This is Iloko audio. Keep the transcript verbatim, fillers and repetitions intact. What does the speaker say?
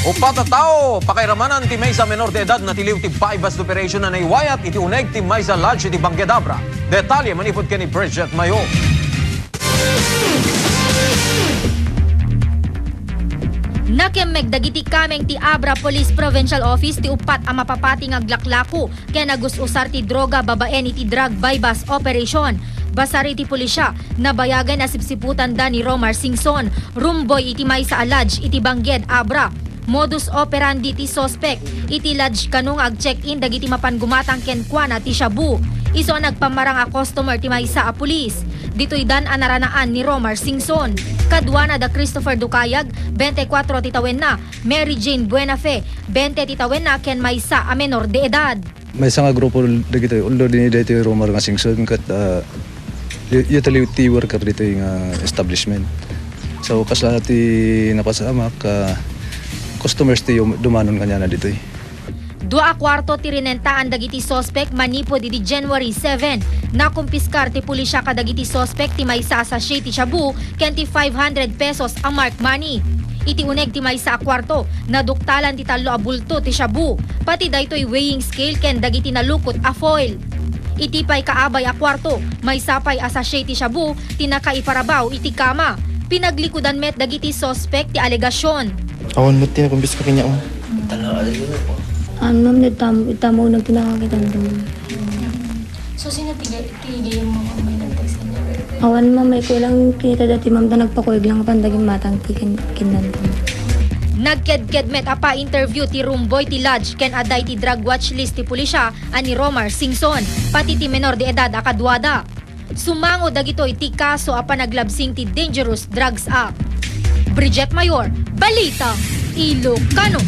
Uppat a tao pakairamanan ti maysa a menor de edad natiliw ti buy-bust operation a naiwayat iti uneg ti maysa a lodge iti Bangged Abra. Detalye manipud ken ni Bridget Mayo. Nakemmeg dagiti kameng ti Abra Police Provincial Office ti uppat a mapapati nga aglaklako ken agus-usar ti droga babaen iti drug buy-bust operation. Basar iti pulisya, nabayagen a sipsiputanda ni Romar Singson, rumboy iti maysa a lodge iti Bangged, Abra. Modus operandi ti suspect, iti lodge kano nga ag-check-in dagiti mapan gumatang kenkuana ti shabu. Isu a nagpammarang a customer ti maysa a pulis. Ditoy dan a naranaan ni Romar Singson. Kaduana da Christopher Ducayag, bente kuatro ti tawenna, Mary Jane Buenafe, bente ti tawenna ken maysa a menor de edad. Maysa nga grupo dagitoy, although dini daytoy rumor nga Singson ket, ah, u-, utility worker ditoy nga establishment. So, kasla ti napasamak, ah, customers ti um-, dumanon kaniana ditoy. Dua a kuarto ti rinentaan dagiti suspect manipud idi January seven. Nakumpiskar ti pulisya kadagiti suspect ti maysa a sachet ti shabu ken ti five hundred pesos a marked money. Iti uneg ti maysa a kuarto, naduktalan ti tallo a bulto ti shabu, pati daytoy weighing scale ken dagiti nalukot a foil. Iti pay kaabay a kuarto, maysa pay a sachet ti shabu ti nakaiparabaw iti kama. Pinaglikudan met dagiti suspect ti alegasion. Awan met ti nakumpiska kaniak, ma'am. Ano, ma'am, dita, dita mo uneg ti nakakita, ma'am. So, sino ti gay-, ti gayyem mo, ma'am, may nagtext kaniak? Awan, ma'am, ikulang kita dati, ma'am, ta nagpakueg lang pan daging matang ti kin-, kinnan, ma'am. Nagkedked met a pa-interview ti rumboy ti lodge ken adda iti drug watch list ti pulisya a ni Romar Singson, pati ti menor de edad a kaduada. Sumango dagitoy ti kaso a panaglabsing ti Dangerous Drugs Act. Bridget Mayor, Balita Ilocano.